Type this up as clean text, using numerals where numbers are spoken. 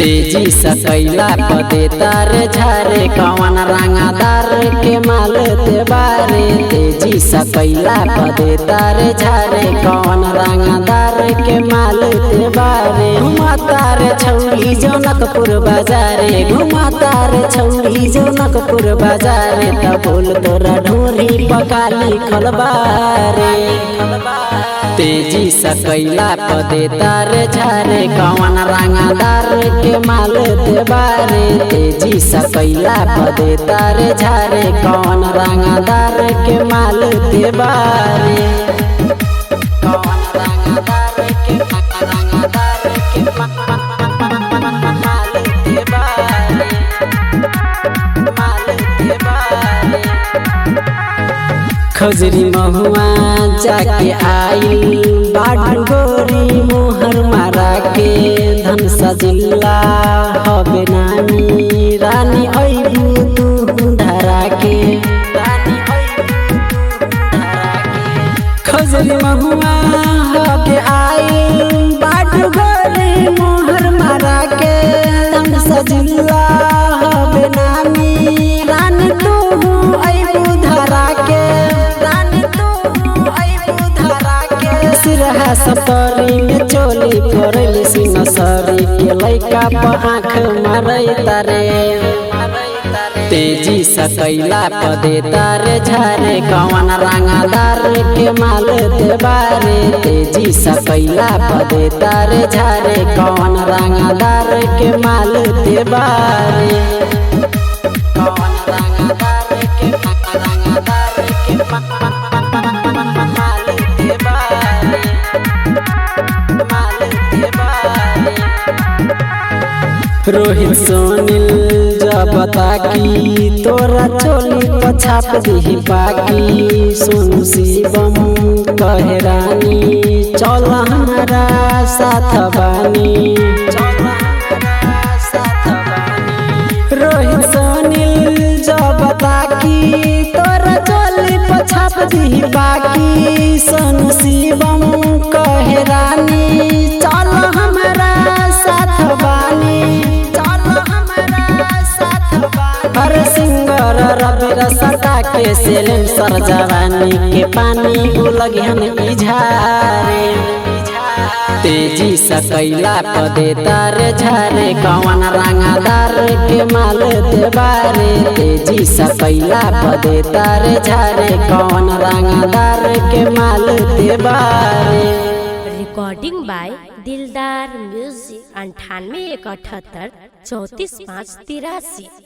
तेजी सकैला पदे तार झारे कवन रंगादार के माल ते बारे। तेजी सकैला पदे तार झारे कवन रंगादार के माल ते बारे। घुमातार छौरी जनकपुर बाजारे, घुमातार छौरी जनकपुर बाजारे। त बोल तोरा ढोरी पकाली खलबारे। तेजी सकैला पदे तार झारे कवन रंगादार के माल ते बारे। तेजी सकैला पदे तार झारे कवन रंगादार के माल ते बारे। कवन रंगादार के रंगादार के माल ते बारे, माल ते बारे। खजरी महुआ जाके आइल बाडू गोरी मोहर मारा के। धनसा जिल्ला हबे नानी रानी ऐबू तू धरा के, रानी ऐबू तू धरा के। खजरी महुआ हबे आइल बाडू गोरी मोहर मारा के। धनसा जिल्ला हबे नानी रानी तू ऐबू धरा के, रानी तू ऐबू धरा के। सिरहा सतरी में चोली करैली सिंहसरी के लैका पर आँख मारै तारे। तेजी सकैला पदे तार झारे कवन रंगादार के माल ते बारे। तेजी सकैला पदे तार झारे कवन रंगादार के माल ते बारे। कवन रंगादार के रंगादार के माल ते बारे, माल ते बारे। रोहित सोनिल जब ताकी तोरा चोली पछाप दिही पाकी। सोनू शिवम कहे रानी चल हमारा साथ बानी, चल हमारा साथ बानी। रोहित सोनिल जब ताकी तोरा चोली पछाप दिही पाकी। सोनू शिवम कहे रानी चल हमारा साथ बानी, चल हमारा साथ बानी। हर सिंगर रवि रसता के सिलेंसर जवानी के पानी उलगहन इझारे। तेजी सकैला पदे तार झारे कवन रंगादार के माल ते बारे। तेजी सकैला पदे तार झारे कवन रंगादार के माल ते बारे। रिकॉर्डिंग बाय दिलदार म्यूजिक 98 178 34 5 83।